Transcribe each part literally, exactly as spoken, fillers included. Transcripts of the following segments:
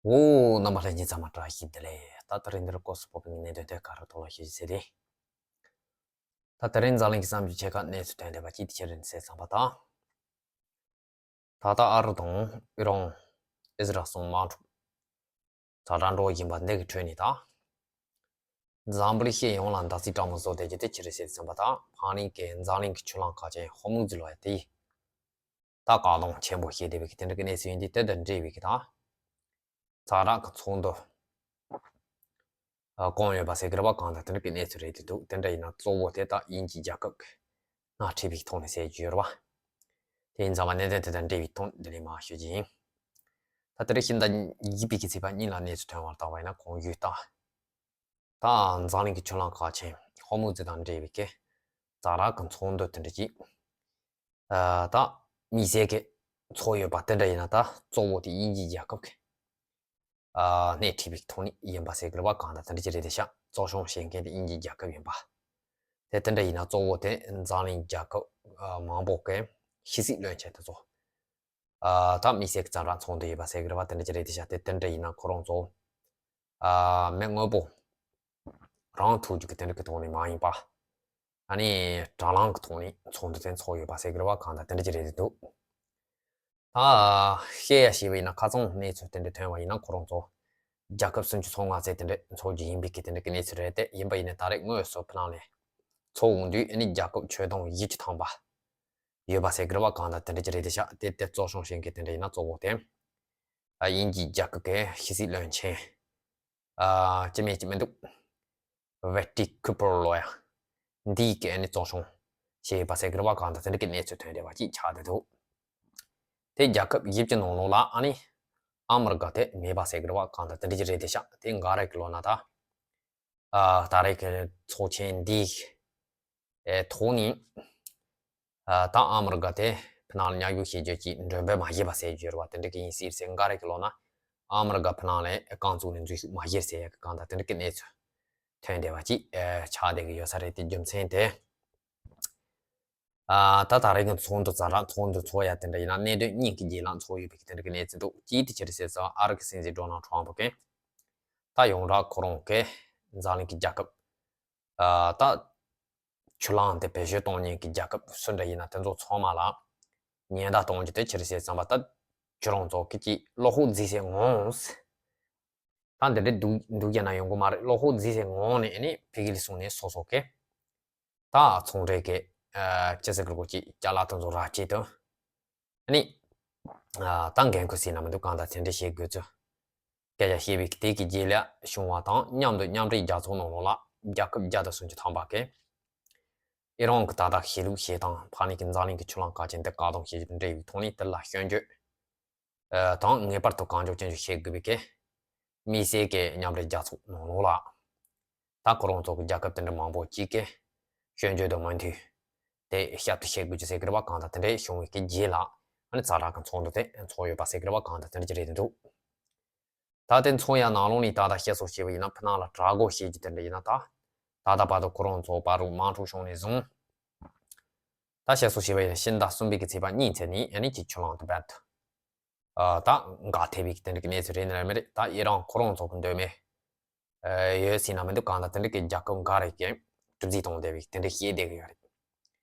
འོ། རྣམ་པ་ལྷན་རྒྱས་ཚང་མ་བཀྲ་ཤིས་བདེ་ལེགས། ད་དེ་རིང་འདིར་སྐོར་སུ་བབས་པའི་གནད་དོན་དེ་ག་རེ་ཐོག་ལ་ཞུ་ཟེར་ཏེ། ད་དེ་རིང་འཛམ་གླིང་གི་བསམ་རྒྱུ་ཆེ་ཁག་གནས་ཚུལ་ཐོན་བསྡད་པ་ཅིག་དེ་ཆི་རེད་ཟེར་ཙམ་པ་དང་། ད་ལྟ་ཨ་རི་དང་ཨི་རན། ཨི་ཟི་རལ་སོགས་དམག་འཁྲུག་ཛ་དྲག་འགྲོ་བཞིན་པ་འདི་གི་ཁྲོད་ནས་ད། འཛམ་བུ་གླིང་སྤྱི་ཡོངས་ལ་ཟླ་ཚེས་གྲང་མོ་བཟོ་བསྡད་རྒྱུ་དེ་ཆི་རེད་ཟེར་ཙམ་པ་དང་། ཕང་ལིང་གི་འཛམ་གླིང་གི་ཆུ་ལམ་ཁག་ཅན་ཧོར་མུག་ཛི་ལོ་ཡ་དེ། ད་བཀག་སྡོམ་ཆེན་པོ་བྱས་བསྡད་པའི་གི་དེ་འདྲ་གི་གནས་ཚུལ་ཡིན་དུས། དེ་དང་འབྲེལ་བའི་གི་ད། ཛ་དྲག་གི་ཚོགས་འདུ་ཨ་བསྐོངས་ཡོད་པ་ཟེར་གི་རེད་པ། གང་ལྟར་དེ་འདྲ་གི་གནས་ཚུལ་རེད་དེ་འདུག་དེ་འདྲ་ཡིན་ན་གཙོ་བོ་དེ་ད་དབྱིན་ཇི་རྒྱལ་ཁབ་ཀྱིས་སྣེ་ཁྲིད་པའི་ཐོག་ནས་ཟེར་རྒྱུ་ཡོད་རེད་པ། དེ་ཡིན་ཙང་མ་གནད་དོན་དེ་དང་འབྲེལ་བའི་ཐོག་འདི་ནས་མར་ཞུ་རྒྱུ་ཡིན། ད་དེ་རིང་ཕྱི་ཟླ་བརྒྱད་པའི་གི་ཚེས་པ་གཉིས་ལ་གནས་ཚུལ་ཐོན་པར་བལྟས་པ་ཡིན་ན། གོང་ཞུས་ལྟར། ད་འཛམ་གླིང་གི་ཆུ་ལམ་ཁག་ཅན་ཧོར་མུག་ཛི་དང་འབྲེལ་བའི་གི་ཛ་དྲག་གི་ཚོགས་འདུ་དེ་འདྲ་ཅིག་ཨ་ད་དམིགས་བསལ་གྱི་ཚོགས་ཡོད་པ་དེ་འདྲ་ཡིན་ན། ད་གཙོ་བོ་དེ་དབྱིན་ཇིའི་རྒྱལ་ཁབ་ཀྱིས་ཨ་སྣེ་ཁྲིད་པའི་ཐོག་ནས་ཡིན་པ་ཟེར་གི་རེད་པ། གང་ལྟར་དེ་འདྲ་ཅིག་རེད་དེ་ཤག་གཙོ་སྐྱོང་བྱེད་མཁན་དེ་དབྱིན་ཇིའི་རྒྱལ་ཁབ་ཡིན་པ། དེ་དེ་འདྲ་ཡིན་ན་གཙོ་བོ་དེ་འཛམ་གླིང་རྒྱལ་ཁབ་ཨ་མང་པོ་གིས་ཕྱི་སྲིད་བློན་ཆེན་དེ་ཚོ་ཨ་ད་དམིགས་བསལ་གྱི་ཛ་དྲག་ཚོགས་འདུ་ཡོད་པ་ཟེར་གི་རེད་པ། དེ་འདྲ་ཅིག་རེད་དེ་ཤག་དེ་དེ་འདྲ་ཡིན་ན་ཁོ་རང་ཚོ་ཨ་མི་དངོས་པོ་རང་ཐོབ་རྒྱུ་གི་དེ་འདྲ་གི་ཐོག་ནས་མ་ཡིན་པ། ཨ་ནི་དྲ་ལམ་གི་ཐོག་ནས་ཚོགས་འདུ་དེ་ཚོགས་ཡོད་པ་ཟེར་གི་རེད་པ། གང་ལྟར་དེ་འདྲ་ཅིག་རེད་དེ་འདུག་ད་བཤད་ཡ་བྱས་པ་ཡིན་ན། ཁ་སང་གནས་ཚུལ་དེ་འདྲ་ཐོན་པ་ཡིན་ན། ཁོ་རང་ཚོ་རྒྱལ་ཁབ་སུམ་ཅུ་སོ་ལྔ་ཙམ་དེ་འདྲ་ཚོགས་རྒྱུ་ཡིན་པའི་གི་དེ་འདྲ་གི་གནས་ཚུལ་རེད་དེ། ཡིན་པ་ཡིན་ན་ད་རེས་དངོས་སུ་ཕི་ནང་ལ་ཚོགས་འོང་དུས། ཨ་ནི་རྒྱལ་ཁབ་ཆོད་དོན་བཞི་བཅུ་ཐམ་པ་ཡོད་པ་ཟེར་གི་རེད་པ། གང་ལྟར་དེ་འདྲ་ཅིག་རེད་དེ་ཤག་དེ་དེ་གཙོ་སྐྱོང་བྱེད་མཁན་དེ་འདྲ་ཡིན་ན་གཙོ་བོ་དེ་ཨ་དབྱིན་ཇིའི་རྒྱལ་ཁབ་ཀྱི་ཕྱི་སྲིད་བློན་ཆེན་ཨ་ཅི་མེད་ཅི་མི་འདུག་ཝེ་ཊི་ཁུ་པར་ལོ་ཡ་འདི་གིས་ཨ་ནི་གཙོ་སྐྱོང་བྱས་ཡོད་པ་ཟེར་གི་རེད་པ། གང་ལྟར་དེ་འདྲ་གི་གནས་ཚུལ་ཐོན་བསྡད་པ་ཅིག་ཆགས་བསྡད་འདུག་དེ་རྒྱལ་ཁབ་བཞི་བཅུ་ནང་ལོགས་ལ་ཨ་ནི་ཨ་མི་རི་ཀ་དེ་མེད་པ་ཟེར་གི་རེད་པ། གང་ལྟར་དེ་འདྲ་ཅིག་རེད་དེ་ཤག་དེ་འགའ་རེ་གི་ལོ་ན་ད་ཨ་ད་རེས་ཀྱི་ཚོགས་ཆེན་འདི་ཨེ་ཐོག་ནས་ཨ་ད་ཨ་མི་རི་ཀ་དེ་ཕི་ནང་ལ་མཉམ་ཞུགས་བྱེད་རྒྱུ་ཅིག་མགྲོན་འབོད་མ་བྱས་པ་ཟེར་རྒྱུ་རེད་པ། དེ་འདྲ་གི་ཡིན་སྲིད་ཟེར། འགའ་རེ་གི་ལོ་ན་ཨ་མི་རི་ཀ་ཕི་ནང་ལ་རྐང་བཙུགས་ནས་འཛུལ་ཞུགས་མ་བྱས་ཟེར་ཡ་གི་གང་ལྟར་དེ་འདྲ་གི་གནས་ཚུལ་ཐོན་བསྡད་པ་ཅིག་ཨེ་ཆགས་བསྡད་གི་ཡོད་ས་རེད། དེ་རྒྱུ་མཚན་དེ་ཨ་ད་ད་རེས་ཀྱི་ཚོགས་འདུ་ཛ་དྲག་ཚོགས་འདུ་ཚོགས་ཡ་དེ་འདྲ་ཡིན་ན་གནད་དོན་གཉིས་ཀྱི་རྗེས་ལ་ཚོགས་ཡོད་པའི་གི་དེ་འདྲ་གི་གནས་ཚུལ་འདུག་གཅིག་དེ་ཅི་རེད་ཟེར་ཙང་། ཨ་རི་གི་སྲིད་འཛིན་ཌོ་ནལ་ཊམ་ཕུ་གིས་ད་ཡོངས་གྲགས་ཁོ་རང་གིས་འཛམ་གླིང་གི་རྒྱལ་ཁབ་ཨ་ད་ཆུ་ལམ་དེ་བེད་སྤྱོད་གཏོང་མཁན་གྱི་རྒྱལ་ཁབ་སུ་འདྲ་ཡིན་ན་དེ་ཚོ་ཚང་མ་ལ་ཉེན་བརྡ་གཏོང་རྒྱུ་དེ་ཅི་རེད་ཟེར་ཙམ་པ། ད་ཁྱོད་རང་ཚོ་གི་ཅིག་བློ་ཁོག་རྫིག་སའི་ངང་། ད་འདི་འདྲ་འདུག་འདུག་རྒྱ་ན་ཡོང་གི་མ་རེད། བློ་ཁོག་རྫིག་སའི་ངང་ནས་ཨ་ནི་ཕ་གི་ལ་སོང་ནས་སོ་སོ་གི་ད་ཚོང་འབྲེལ་གི་ཨ་ཅི་ཟེར་དགོས་རེད། ཅིག་ཅ་ལག་དེ་ཚོ་ར་སྤྲོད་དང་། ཨ་ནི་ཨ་ད་འགན་ཁུར་ཟེར་ན་མི་འདུག་གང་ལྟར་དེ་འདྲ་བྱེད་དགོས་ཚུལ་སྐད་ཆ་བཤད་པའི་དེ་གི་རྗེས་ལ་བྱུང་བ་དང་མཉམ་དུ། མཉམ་འབྲེལ་རྒྱལ་ཚོགས་ནང་ལོགས་ལ་རྒྱལ་ཁབ་བརྒྱ་དང་སུམ་ཅུ་ཐམ་པ་གིས་ཨི་རན་གྱི་ད་ལྟ་གཞིས་ལུས་བྱེད་སྟངས། ཕ་ནི་གི་འཛམ་གླིང་གི་ཆུ་ལམ་ཁག་ཅན་དེ་བཀག་སྡོམ་བྱེད་རྒྱུ་དང་འབྲེལ་བའི་ཐོག་ནས་དེ་ལ་སྐྱོན་བརྗོད་ཨ་དང་ངེས་པར་དུ་གང་མགྱོགས་ཅན་ཞིག་བྱེད་དགོས་པའི་གི་དམིགས་བསལ་གྱི་མཉམ་འབྲེལ་རྒྱལ་ཚོགས་ནང་ལོགས་ལ་ད་ཁོ་རང་ཚོ་གི་རྒྱལ་ཁབ་དེ་འདྲ་མང་པོ་ཅིག་གིས་སྐྱོན་བརྗོད་དང་མོས་མཐུན་དེ་ཞབས་ཏོག་བྱེད་དགོས་ཀྱི་ཟེར་གི་རེད་པ། གང་ལྟར་དེ་འདྲ་བྱུང་བའི་གི་རྗེས་ལ་ཨ་ནི་ཛ་དྲག་གི་ཚོགས་འདུ་དེ་ཚོགས་ཡོད་པ་ཟེར་གི་རེད་པ། གང་ལྟར་དེ་འདྲ་ཅིག་རེད་འདུག་ད་དེ་ཚོགས་ཡ་ནང་ལོགས་ནས་ད་ལྟ་བཤད་སྲོལ་བྱས་པ་ཡིན་ན། ཕི་ནང་ལ་གྲོས་འགོ་བྱེད་རྒྱུ་དེ་འདྲ་ཡིན་ན། ད་ད་ལྟ་བར་དུ་ཁོ་རང་ཚོ་བར་དུ་དམག་འཁྲུག་བྱུང་ནས་བཟུང་། ད་བཤད་སྲོལ་བྱས་པ་ཡིན་ན་ཕྱི་ཟླ་གསུམ་པའི་གི་ཚེས་པ་གཉིས་ཚེ་ནས་ཨ་ནི་ཅིག་ཆུ་ལམ་དེ་རྦད་དེ་ཨ་ད་འགག་ཐེབས་པའི་གི་དེ་འདྲ་གི་གནས་ཚུལ་རེད་ནི་རེད་མི་རེད། ད་ཨི་རན་ཁོ་རང་ཚོ་གི་འདོད་མོས་ཨ་ཡོད་ཟེར་ན་མི་འདུག་གང་ལྟར་དེ་འདྲ་གི་རྒྱལ་ཁབ་འགའ་རེ་གིས་གྲུ་གཟིངས་བཏང་བསྡད་པའི་གི་དེ་འདྲ་བཤད་བསྡད་གི་ཡོད་རེད།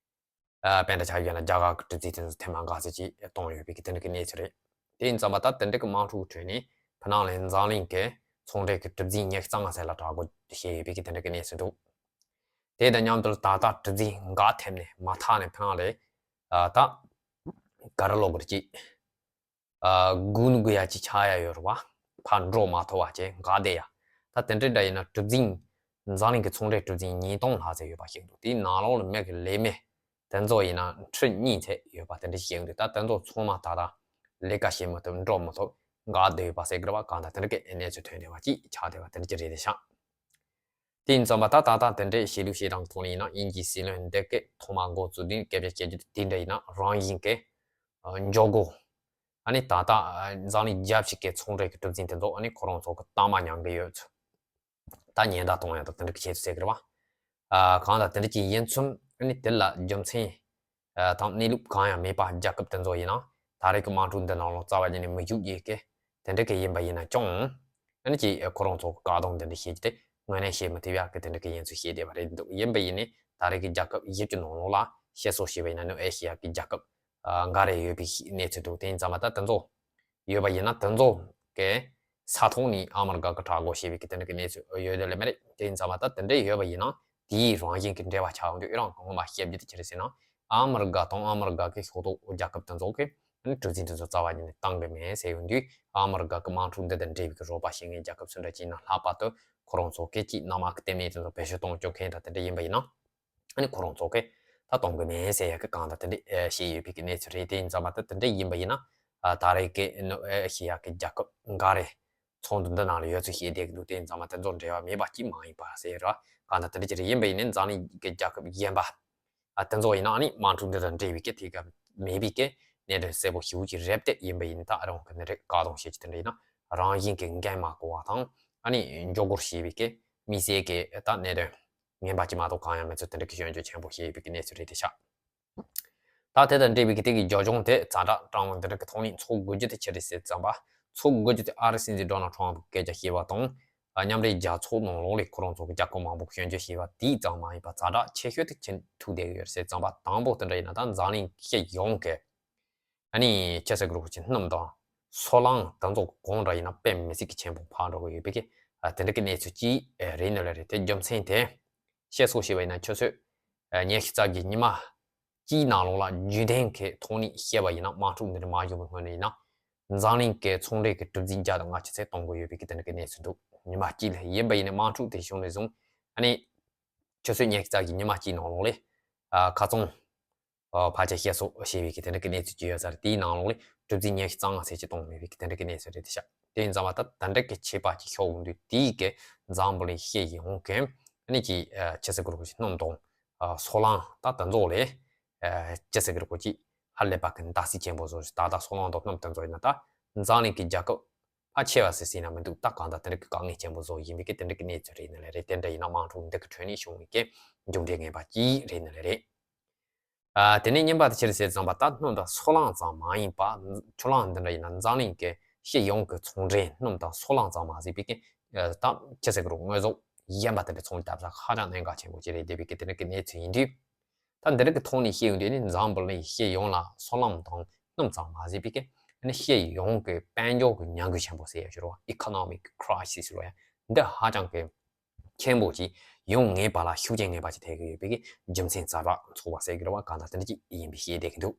ཨ་དཔེར་ན་ཆ་བཞག་ན་རྒྱ་གར་གྱི་གྲུ་གཟིངས་དེ་ཚོ་ཐེངས་མ་འགའ་ཟེར་ཅིག་གཏོང་ཡོད་པའི་གི་དེ་འདྲ་གི་གནས་ཚུལ་རེད། དེ་ཡིན་ཙང་མ་ད་དེ་འདྲ་གི་དམག་འཁྲུག་གི་ཁྲོད་ནས་ཕི་ནང་ལ་འཛམ་གླིང་གི་ཚོང་འབྲེལ་གྱི་གྲུ་གཟིངས་ཉི་ཤུ་རྩ་ལྔ་ཟེར་ལ་གྲོས་འགོ་བྱས་ཡོད་པའི་གི་དེ་འདྲ་གི་གནས་ཚུལ་འདུག་དེ་དང་མཉམ་དུ་ད་ལྟ་གྲུ་གཟིངས་འགག་ཐེབས་ནས་མ་ཐག་ནས་ཕི་ནང་ལ་ཨ་ད་ག་རེ་ལབ་དགོས་རེད། ཅིག་ཨ་སྒུག་ནི་སྒུག་ཡ་ཅིག་ཆགས་ཡ་ཡོད་རེད་པ། ཕར་འགྲོ་མ་ཐུབ་པ་བྱས་འགག་བསྡད་ཡ། ད་དེ་འདྲ་འདྲ་ཡིན་ན་གྲུ་གཟིངས་འཛམ་གླིང་གི་ཚོང་འབྲེལ་གྲུ་གཟིངས་ཉིས་སྟོང་ལྷག་ཙམ་ཡོད་པ་ཞིག་འདུག་དེའི་ནང་ལོགས་ལ་མི་གི་ལས་མི་དེ་ཚོ་ཡིན་ན་ཁྲི་གཉིས་ཙམ་ཡོད་པ་དེ་འདྲ་ཞིག་འདུག་ད་དེ་ཚོ་ཚང་མ་ད་ལྟ་ལས་ཀ་བྱེད་མི་ཐུབ། འགྲོ་མི་ཐུབ། འགག་བསྡད་ཡོད་པ་ཟེར་གི་རེད་པ། གང་ལྟར་དེ་འདྲ་གི་གནས་ཚུལ་ཐོན་བསྡད་པ་ཅིག་ཆགས་བསྡད་པ་དེ་འདྲ་ཅིག་རེད་དེ་ཤག་དེ་ཡིན་ཙང་མ་ད་ད་ལྟ་དེ་འདྲའི་གཞིས་ལུས་བྱེད་སྟངས་ཐོག་ནས་ཡིན་ན། དབྱིན་ཇིའི་སྲིད་བློན་འདི་གིས་ཐོག་མར་འགོ་བཙུགས་དུས་སྐད་ཆ་བཤད་རྒྱུ་དེ་འདྲ་ཡིན་ན། རང་བཞིན་གྱི་ཨ་འཇོག་སྒོ། ཨ་ནི་ད་ལྟ་ཨ་འཛམ་གླིང་རྒྱལ་སྤྱི་གི་ཚོང་འབྲེལ་གྱི་གྲུ་གཟིངས་དེ་ཚོ་ཨ་ནི་ཁོ་རང་ཚོ་གི་གཏའ་མ་མྱང་གི་ཡོད་ཚུལ། ད་ཉེན་བརྡ་གཏོང་ཡ་དང་དེ་འདྲ་གི་ཆེད་དུ་ཟེར་གི་རེད་པ། ཨ་གང་ལྟར་དེ་འདྲ་ཅིག་ཡིན་ཚུལ། ཨ་ནི་དེ་ལ་རྒྱུ་མཚན་ཨ་དང་གནས་ལུགས་གང་ཡང་མེད་པ། རྒྱལ་ཁབ་དེ་ཚོ་ཡིན་ན་ད་རེས་ཀྱི་དམག་འཁྲུག་འདི་ནང་ལོགས་རྩ་བ་ཉིད་ནས་མི་ཞུགས་རྒྱུ་གི་ དེ་འདྲ་གི་ཡིན་པ་ཡིན་ན་ཀྱང་། ཨ་ནི་ཅིག་ཁོ་རང་ཚོ་བཀག་སྡོམ་དེ་འདྲ་བྱེད་རྒྱུ་དེ་དངོས་གནས་བྱེད་མི་ཐུབ་ཡག་གི་དེ་འདྲ་གི་ཡིན་ཚུལ་བཤད་བསྡད་པ་རེད་འདུག་ཡིན་པ་ཡིན་ནའི་ད་རེས་ཀྱི་རྒྱལ་ཁབ་བཞི་བཅུ་ནང་ལོགས་ལ་བཤད་སྲོལ་བྱས་པ་ཡིན་ན་ཨིན་ཌོ་ཨེ་ཤི་ཡ་གི་རྒྱལ་ཁབ་ཨ་འགའ་རེ་ཡོད་པའི་གནས་ཚུལ་འདུག་དེ་ཡིན་ཙང་མ་ད་དེ་ཚོ་ཡོད་པ་ཡིན་ན་དེ་ཚོ་གི་ས་ཐོག་ནས་ཨ་མི་རི་ཀ་གི་དྲག་རྒོལ་བྱས་པའི་གི་དེ་འདྲ་གི་གནས་ཚུལ་ཡོད་དེ་ལས་མ་རེད། དེ་ཡིན་ཙང་མ་ད་དེ་འདྲ་ཡོད་པ་ཡིན་ན་དེའི་རང་བཞིན་གྱི་འབྲེལ་བ་ཆགས་ཡོང་དུས་ཨི་རན་གྱི་སྔོན་མ་བཤད་རྒྱུ་དེ་ཅི་རེད་ཟེར་ན། ཨ་མི་རི་ཀ་དང་ཨ་མི་རི་ཀ་གི་ཕྱོགས་གཏོགས་རྒྱལ་ཁབ་དེ་ཚོ་གི་ཨ་ནི་གྲུ་གཟིངས་དེ་ཚོ་རྩ་བ་ཉིད་ནས་བཏང་གི་མེད་ཟེར་ཡོང་དུས། ཨ་མི་རི་ཀ་གི་དམག་འཁྲུག་འདི་དང་འབྲེལ་བའི་གི་རོགས་པ་བྱེད་མཁན་རྒྱལ་ཁབ་སུ་འདྲ་ཅིག་ཡིན་ན་ལྷག་པར་དུ་ཁོ་རང་ཚོ་གི་ཅིག་གནམ་དམག་གི་ལྟེ་གནས་དེ་ཚོ་བེད་སྤྱོད་གཏོང་བཅུག་མཁན་དང་དེ་འདྲ་ཡིན་པ་ཡིན་ན། ཨ་ནི་ཁོ་རང་ཚོ་གི་ད་གཏོང་གི་མེད་ཟེར་ཡ་གི་གང་ལྟར་དེ་འདྲ་བཤད་ཡོད་པའི་གི་གནས་ཚུལ་རེད། དེ་ཡིན་ཙང་མ་ད་དེ་འདྲ་ཡིན་པ་ཡིན་ན། ཨ་ད་རེས་གི་ཨིན་ཌོ་ཨེ་ཤི་ཡ་གི་རྒྱལ་ཁབ་འགའ་རེ་ཚོགས་འདུ་འདི་ནང་ལ་ཡོད་ཚུལ་བཤད་བསྡད་ཀྱི་འདུག་དེ་ཡིན་ཙང་མ་དེ་ཚོ་འབྲེལ་བ་མེད་པ་ཅིག་མ་ཡིན་པ་ཟེར་ར། གང་ལྟར་དེ་འདྲ་ཅིག་རེད། ཡིན་པ་ཡིན་ནའི་འཛམ་གླིང་གི་རྒྱལ་ཁབ་གཞན་པ་ཨ་དེ་ཚོ་ཡིན་ན་ཨ་ནི་དམག་འཁྲུག་འདི་དང་འབྲེལ་བའི་གི་དེ་ག་མེད་པའི་གི་གནད་དོན་གསལ་པོ་ཞེ་པོ་ཅིག་རེད་དེ། ཡིན་པ་ཡིན་ད་ཨ་རང་གི་ནི་རེད་བཀག་སྡོམ་བྱེད་ཀྱི་དེ་འདྲ་ཡིན་ན་རང་བཞིན་གྱི་འགན་མ་འཁུར་བ་དང་ཨ་ནི་མགྱོགས་སྒོར་བྱས་པའི་གི་དམིགས་བསལ་གྱི་ད་གནད་དོན་ངན་པ་ཅིག་མ་གཏོགས་གང་ཡང་མེད་ཚུལ་དེ་འདྲ་གི་སྐྱོན་བརྗོད་ཆེན་པོ་བྱས་ཡོད་པའི་གི་གནས་ཚུལ་རེད་དེ་ཤག་ད་དེ་དང་འབྲེལ་བའི་གི་དེ་གི་རྒྱབ་ལྗོངས་དེ་ཛ་དྲག་སྤྲང་བོ་འདི་འདྲ་གི་ཐོག་ནས་འཚོགས་དགོས་རྒྱུ་དེ་ཅི་རེད་ཟེར་ཙམ་པ། འཚོགས་དགོས་རྒྱུ་དེ་ཨ་རིའི་སྲིད་འཛིན་ཌོ་ནལ་ཊམ་ཕི་གིས་སྐད་ཆ་བཤད་པ་དང་། མཉམ་འབྲེལ་རྒྱལ་ཚོགས་ནང་ལོགས་ལས་ཁོ་རང་ཚོ་གི་རྒྱལ་ཁབ་མང་པོ་སྐྱོན་བརྗོད་བྱས་པ་དེ་ཙམ་མ་ཡིན་པ་ཛ་དྲག་ཆེ་ཤོས་དེ་ཕྱིན་ཐུག་བསྡད་ཡོད་རེད་ཟེར་ཙམ་པ། དང་པོ་དེ་འདྲ་ཡིན་ན་ད་འཛམ་གླིང་སྤྱི་ཡོངས་ཀྱི་ཨ་ནི་ཅི་ཟེར་དགོས་རེད། ཁོ་ཅིག་སྣུམ་དང་སོལ་རླངས་དེ་ཚོ་གང་འདྲ་ཡིན་ན་དཔེ་མི་སྲིད་ཀྱི་ཆེན་པོ་འཕར་འགྲོ་གི་ཡོད་པའི་གི་ཨ་དེ་འདྲ་གི་གནས་ཚུལ་ཅིག་རེད་ནི་ལ་རེད། དེ་རྒྱུ་མཚན་དེ་བཤད་སྲོལ་བྱས་པ་ཡིན་ན་ཆུ་ཚོད་ཉི་ཤུ་རྩ་བརྒྱད་ཉི་མ་གཅིག་ནང་ལོགས་ལ་རྒྱུན་ལྡན་གྱི་ཐོག་ནས་བཤད་པ་ཡིན་ན་དམག་འཁྲུག་འདི་འདྲ་མ་བྱུང་བའི་སྔོན་ནས་ཡིན་ན་འཛམ་གླིང་གི་ཚོང་འབྲེལ་གྱི་གྲུ་གཟིངས་བརྒྱ་དང་ལྔ་བཅུ་ཙམ་གཏོང་དགོས་ཡོད་པའི་གི་དེ་འདྲ་གི་གནས་ཚུལ་འདུག་ཉི་མ་གཅིག་ལ་ཡིན་པ་ཡིན་ན་དམག་འཁྲུག་དེ་བྱུང་ནས་བཟུང་ཨ་ནི་ཆུ་ཚོད་ཉི་ཤུ་རྩ་བརྒྱད་ཉི་མ་གཅིག་ནང་ལོགས་ལ་ཨ་ཁ་ཚོང་ཨ་ཕལ་ཆེར་བཤད་སྲོལ་བྱས་པའི་གི་དེ་འདྲ་གི་གནས་ཚུལ་ཅིག་ཡོད་ས་རེད། དེའི་ནང་ལོགས་ལ་གྲུ་གཟིངས་ཉི་ཤུ་རྩ་ལྔ་ཙམ་ཅིག་གཏོང་མེད་པའི་གི་དེ་འདྲ་གི་གནས་ཚུལ་རེད་དེ་ཤག་དེ་ཡིན་ཙང་མ་ད་དེ་འདྲ་གི་ཆད་པ་ཅིག་ཤོར་འོང་དུས་དེའི་གི་འཛམ་བུ་གླིང་སྤྱི་ཡོངས་གི་ཨ་ནི་ཅིག་ཨ་ཅི་ཟེར་དགོས་རེད། ཁོ་ཅིག་སྣུམ་དང་ཨ་སོལ་རླངས་ད་དེ་ཚོ་ལ་ཨ་ཅི་ཟེར་དགོས་རེད། ཁོ་ཅིག་ཧ་ལས་པ་གི་འདག་སེ་ཆེན་པོ་བཟོ། ད་ལྟ་སོལ་རླངས་དང་སྣུམ་དེ་ཚོ་ཡིན་ན་ད་འཛམ་གླིང་གི་རྒྱལ་ཁབ་ཕལ་ཆེ་བ་ཟེར་ཟིན་ན་མི་འདུག་ད་གང་ལྟར་དེ་འདྲ་གི་དཀའ་ངལ་ཆེན་པོ་བཟོ་བཞིན་པའི་གི་དེ་འདྲ་གི་གནས་ཚུལ་རེད་ནི་ལ་རེད། དེ་འདྲ་ཡིན་ན་དམག་འཁྲུག་འདི་གི་ཁྲོད་ནས་བྱུང་བའི་གི་མཇུག་འབྲས་ངན་པ་ཅིག་རེད་ནི་ལ་རེད། ཨ་དེ་ནས་གཉིས་པ་དེ་ཅི་རེད་ཟེར་ཙམ་པ་ད་སྣུམ་དང་སོལ་རླངས་ཙམ་མ་ཡིན་པ་ཆུ་རླངས་འདི་འདྲ་ཡིན་ན་འཛམ་གླིང་གི་སྤྱི་ཡོངས་ཀྱི་ཚོང་འབྲེལ་སྣུམ་དང་སོལ་རླངས་ཙམ་མ་ཟད་པའི་གི་ཨ་ད་ཅི་ཟེར་དགོས་རེད། དངོས་ཟོག་གཞན་པ་དེ་འདྲ་ཚོང་ལས་བཏབ་ས་ཧ་ཅང་གནད་འགག་ཆེན་པོ་ཅིག་རེད་བསྡད་པའི་གི་དེ་འདྲ་གི་གནས་ཚུལ་ཡིན་དུས། ད་འདི་རིགས་ཀྱི་ཐོག་ནས་བཤད་ཡོང་དུས་ནི་འཛམ་བུ་གླིང་སྤྱི་ཡོངས་ལ་སོལ་རླངས་དང་སྣུམ་ཙམ་མ་ཟད་པའི་གི་ནི་སྤྱི་ཡོངས་ཀྱི་དཔལ་འབྱོར་གྱི་ཉམས་རྒུད་ཆེན་པོ་ཟེར་ཡ་ཞིག་རེད་བ། Economic Crisis ཟེར་བ་ཡ་འདི་ཧ་ཅང་གི་ཆེན་པོ་ཅིག་ཡོང་ངེས་པ་ལ་ཤུགས་རྐྱེན་ངན་པ་ཅིག་ཐེབས་ཀྱི་ཡོད་པའི་གི་རྒྱུ་མཚན་ཛ་དྲག་ཚོགས་པ་ཟེར་གྱི་རེད་བ། གང་ལྟར་དེ་འདྲ་ཅིག་ཡིན་པའི་བཤད་བསྡད་ཀྱི་འདུག་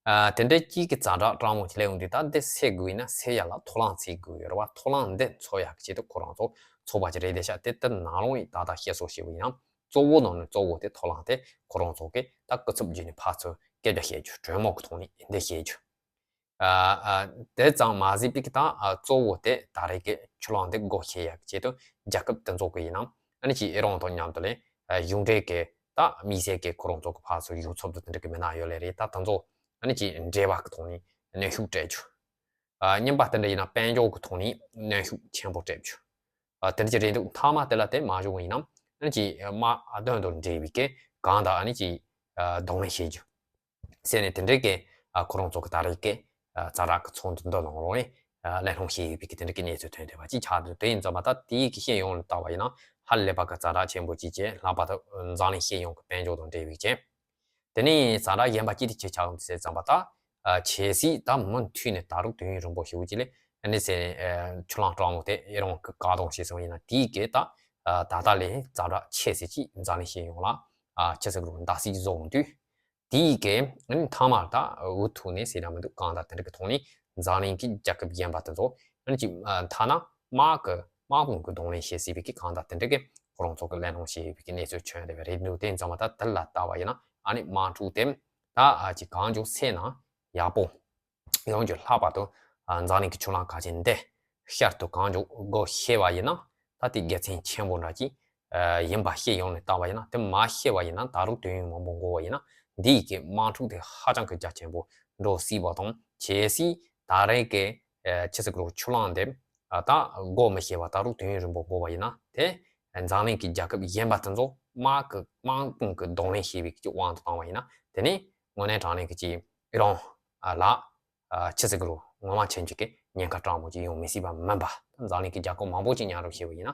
ཨ་དེ་འདྲ་ཅིག་གི་ཛ་དྲག་སྤྲང་མོ་ཅིག་སླེབས་ཡོང་དུས་ད་འདི་སེལ་དགོས་ཡིན་ན་སེལ་ཡ་ལ་ཐོ་རངས་བྱེད་དགོས་ཡོད་རེད་བ། ཐོ་རངས་འདི་འཚོལ་ཡག་གི་ཆེད་དུ་ཁོ་རང་ཚོ་ཚོགས་པ་ཅིག་རེད་བསྡད་ཤག་དེ་ལྟར་ནང་ལོགས་ཡིན་ད་ལྟ་བཤད་སྲོལ་བྱས་པ་ཡིན་ན། གཙོ་བོ་ནང་ནས་གཙོ་བོ་དེ་ཐོ་རངས་དེ་ཁོ་རང་ཚོ་གིས་ད་སྐུ་ཚབ་བརྒྱུད་ནས་ཕར་ཚུར་སྐད་ཆ་བཤད་རྒྱུ། གྲོས་མོལ་གྱི་ཐོག་ནས་འདི་བཤད་རྒྱུ། ཨ་ཨ་དེ་ཙམ་མ་ཟད་པའི་གི་ད་ཨ་གཙོ་བོ་དེ་ད་རེས་ཀྱི་ཆུ་རླངས་འདི་སྒོ་ཕྱེ་ཡག་གི་ཆེད་དུ་རྒྱལ་ཁབ་དེ་ཚོ་གི་ཡིན་ནམ་ཨ་ནི་ཅིག་ཨི་རན་དང་མཉམ་དུ་ལས་ཨ་གཞུང་འབྲེལ་གྱི་ད་དམིགས་བསལ་གྱི་ཁོ་རང་ཚོ་གི་ཕར་ཚུར་གཞུང་ཚབ་ཏུ་དེ་འདྲ་གི་མི་སྣ་ཡོད་ལེ་རེད། ད་དེ་ཚོ་ཨ་ནི་ཅིག་འབྲེལ་བ་གི་ཐོག་ནས་གནོན་ཤུགས་སྤྲད་རྒྱུ། ཨ་གཉིས་པ་དེ་འདྲ་ཡིན་ན་དཔལ་འབྱོར་གྱི་ཐོག་ནས་གནོན་ཤུགས་ཆེན་པོ་སྤྲད་རྒྱུ། ཨ་དེ་འདྲ་ཅིག་རེད་འདུག་མཐའ་མ་དེ་ལ་དེ་མ་བྱུང་བ་ཡིན་ནམ་ཨ་ནི་ཅིག་དམག་དོན་དང་འབྲེལ་བའི་གི་གང་དང་ཨ་ནི་ཅིག་ཨ་གདོང་ལེན་བྱེད་རྒྱུ་ཟེར་ནས་དེ་འདྲའི་གི་ཨ་ཁོ་རང་ཚོ་གི་ད་རེས་ཀྱི་ཨ་ཛ་དྲག་གི་ཚོགས་འདུ་འདི་ནང་ལོགས་ནས་ཨ་གླེང་སློང་བྱས་ཡོད་པའི་གི་དེ་འདྲའི་གི་གནས་ཚུལ་ཐོན་བསྡད་པ་ཅིག་ཆགས་འདུག་དེ་ཡིན་ཙང་མ་ད་དེའི་གི་ཤེས་ཡོན་ལ་བལྟ་བ་ཡིན་ན་ཧ་ལས་པ་གི་ཛ་དྲག་ཆེན་པོ་ཅིག་བྱས། ལྷག་པར་དུ་འཛམ་གླིང་སྤྱི་ཡོངས་ཀྱི་དཔལ་འབྱོར་དང་འབྲེལ་བའི་གི་དེ་ནས་ཛ་དྲག་གཞན་པ་ཅི་སྟེ་ཅི་ཆགས་ཡོང་ཟེར་ཙམ་པ་ད། ཨ་གལ་སྲིད་ད་མུ་མཐུད་ནས་ད་རུང་དུས་ཡུན་རིང་པོ་ཞེ་པོ་ཅིག་ལས་ཨ་ནི་ཟེར་ཨ་ཆུ་རླངས་སྤྲང་མོ་དེ་ཨི་རན་གྱིས་བཀག་སྡོམ་བྱས་སོང་ཡིན་ན་དེའི་གི་ད་ཨ་ད་ལྟ་ལས་ཛ་དྲག་ཆེ་ཟེར་ཅིག་འཛམ་གླིང་སྤྱི་ཡོངས་ལ་ཨ་ཅི་ཟེར་དགོས་རེད། འདག་སེལ་བཟོ་འོང་དུས་དེའི་གི་ཨ་ནི་མཐའ་མར་ད་འུ་ཐུག་ནས་ཟེར་ན་མི་འདུག་གང་ལྟར་དེ་འདྲ་གི་ཐོག་ནས་འཛམ་གླིང་གི་རྒྱལ་ཁབ་གཞན་པ་དེ་ཚོ་ཨ་ནི་ཅིག་ཨ་ཐ་ན་དམག་གི་དམག་དཔུང་གི་གདོང་ལེན་བྱེད་སྲིད་པའི་གི་གང་ལྟར་དེ་འདྲ་གི་ཁོ་རང་ཚོ་གི་གླེང་སློང་བྱེད་ཡོད་པའི་གི་གནས་ཚུལ་བྱུང་བསྡད་པ་རེད་འདུག་དེ་ཡིན་ཙང་མ་ད་དེ་ལ་ལྟ་བ་ཡིན་ན་ཨ་ནི་དམག་འཁྲུག་དེ་ད་ཨ་ཅིག་གང་མགྱོགས་སེལ་ན་ཡག་པོ་ཡོང་རྒྱུ། ལྷག་པར་དུ་ཨ་འཛམ་གླིང་གི་ཆུ་རླངས་གལ་ཆེན་འདི་ཤར་དུ་གང་མགྱོགས་སྒོ་ཕྱེ་བ་ཡིན་ན་ད་དེ་དགེ་མཚན་ཆེན་པོ་འདྲ་ཅིག་ཨ་ཡིན་པ་སྤྱི་ཡོངས་ནས་བལྟ་བ་ཡིན་ན། དེ་མ་ཕྱེ་བ་ཡིན་ན་ད་རུང་དུས་ཡུན་མང་པོ་འགོར་བ་ཡིན་ན་འདིའི་གི་དམག་འཁྲུག་དེ་ཧ་ཅང་གི་རྒྱ་ཆེན་པོ་འགྲོ་སྲིད་པ་དང་། གལ་སྲིད་ད་རེས་ཀྱི་ཨ་ཅི་ཟེར་དགོས་རེད། ཆུ་རླངས་དེ་ཨ་ད་སྒོ་མི་ཕྱེ་བ་ད་རུང་དུས་ཡུན་རིང་པོ་འགོར་བ་ཡིན་ན་དེ་འཛམ་གླིང་གི་རྒྱལ་ཁབ་གཞན་པ་དེ་ཚོ་དམག་གི་དམག་དཔུང་གི་གདོང་ལེན་བྱེད་པའི་གི་དབང་དུ་བཏང་བ་ཡིན་ན་དེ་ནི་དངོས་གནས་དྲང་གནས་ཀྱི་ཅིག་ཨི་རན་ཨ་ལ་ཨ་ཅི་ཟེར་དགོས་རེད། ངོ་མ་ཆེན་ཆེ་གི་ ཉེན་ཁ་སྤྲང་པོ་ཅིག་ཡོང་མི་སྲིད་པ་མིན་པ། ད་འཛམ་གླིང་གི་རྒྱལ་ཁབ་མང་པོ་ཅིག་མཉམ་རུབ་བྱས་པ་ཡིན་ན་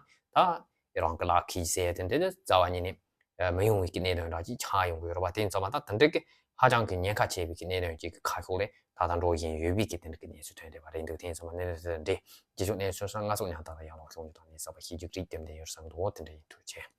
ད་རང་གི་ལག་ཁྱེར་ཟེར་དེ་འདྲ་རྩ་བ་ཉིད་ནས་མི་ཡོང་བའི་གི་གནད་དོན་འདྲ་ཅིག་ཆགས་ཡོང་གི་ཡོད་རེད་པ། དེ་ཡིན་ཙང་མ་ད་དེ་འདྲ་གི་ཧ་ཅང་གི་ཉེན་ཁ་ཆེ་བའི་གི་གནད་དོན་ཅིག་གི་ཁ་ཕྱོགས་ལ་ད་ལྟ་འགྲོ་བཞིན་ཡོད་པའི་གི་དེ་འདྲ་གི་གནས་ཚུལ་ཐོན་བསྡད་པ་རེད་འདུག་དེ་ཡིན་ཙང་མ་གནད་དོན་དེ་འདྲ་རྗེས་ཕྱོགས་གནས་ཚུལ་སོགས་སྔ་ཚོད་ཉམས་ཐག་ལ་ཡང་ལོག་ཤོག་འདི་དང་ནི་གསར་པ་ཤེས་རྒྱུ་གཅིག་དེ་འདྲ་ཡོད་བསམ་འདུག་དེ་འདྲ་ཡིན། ཐུགས་རྗེ་ཆེ།